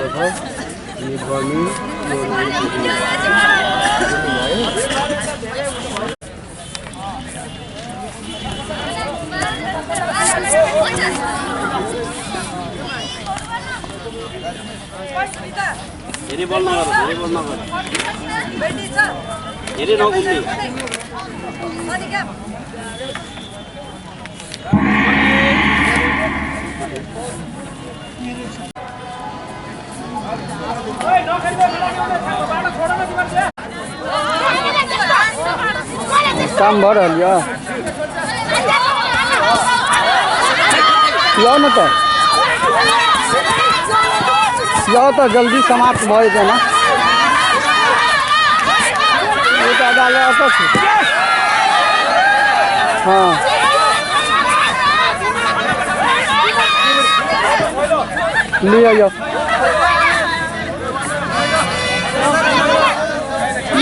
Ini bol nagar. Ini no gundi. काम भर लियो न त यो त जल्दी समाप्त भएन एउटा डालेर त लियो यो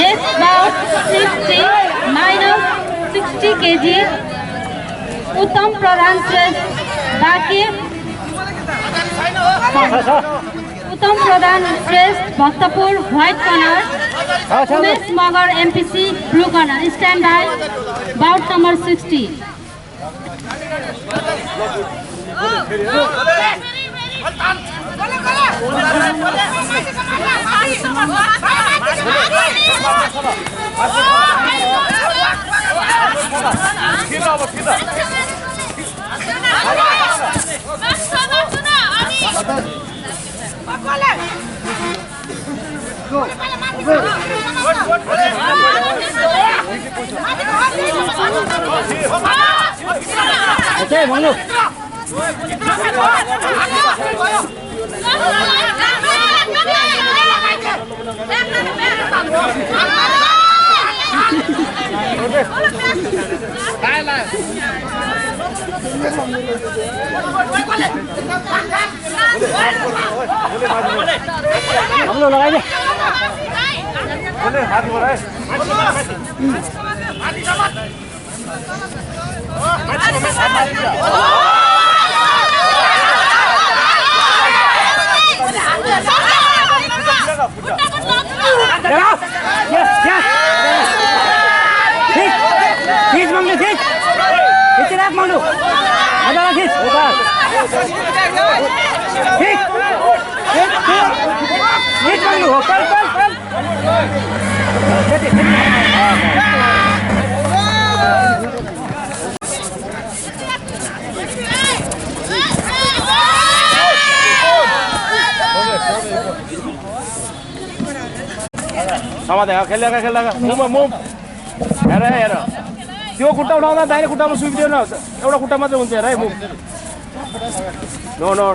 Yes, about 60 minus 60 kg. Uttam Pradhan Trust, Baki. Uttam Pradhan Trust, Bhaktapur, white corner. Umesh Magar, MPC, blue corner. Stand by. Bout number 60. Okay, Manu. हम लोग लगाएंगे बोले हाथ बढ़ाए खींच मांगो खींच राख मांगो मजा खींच खींच मांगो कल sama देखा खेलेगा मुभ हेर त्यो खुट्टा उठाउँदा दाहिने खुट्टामा सुइदिएन एउटा खुट्टा मात्रै हुन्छ हेर है move no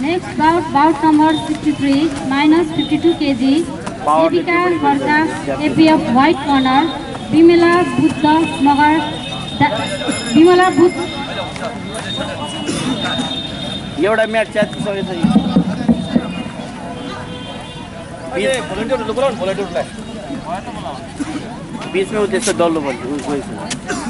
Next bout number 63 minus 52 kg. Devika Kharka, APF white corner. Bimala Buddha Magar. Bimala Buddha. एउटा म्याच च्यातिसकेछ यो भोलिन्टियर भोलिन्टियरलाई बिचमा उ त्यस्तो डल्लो बल्छ गइछ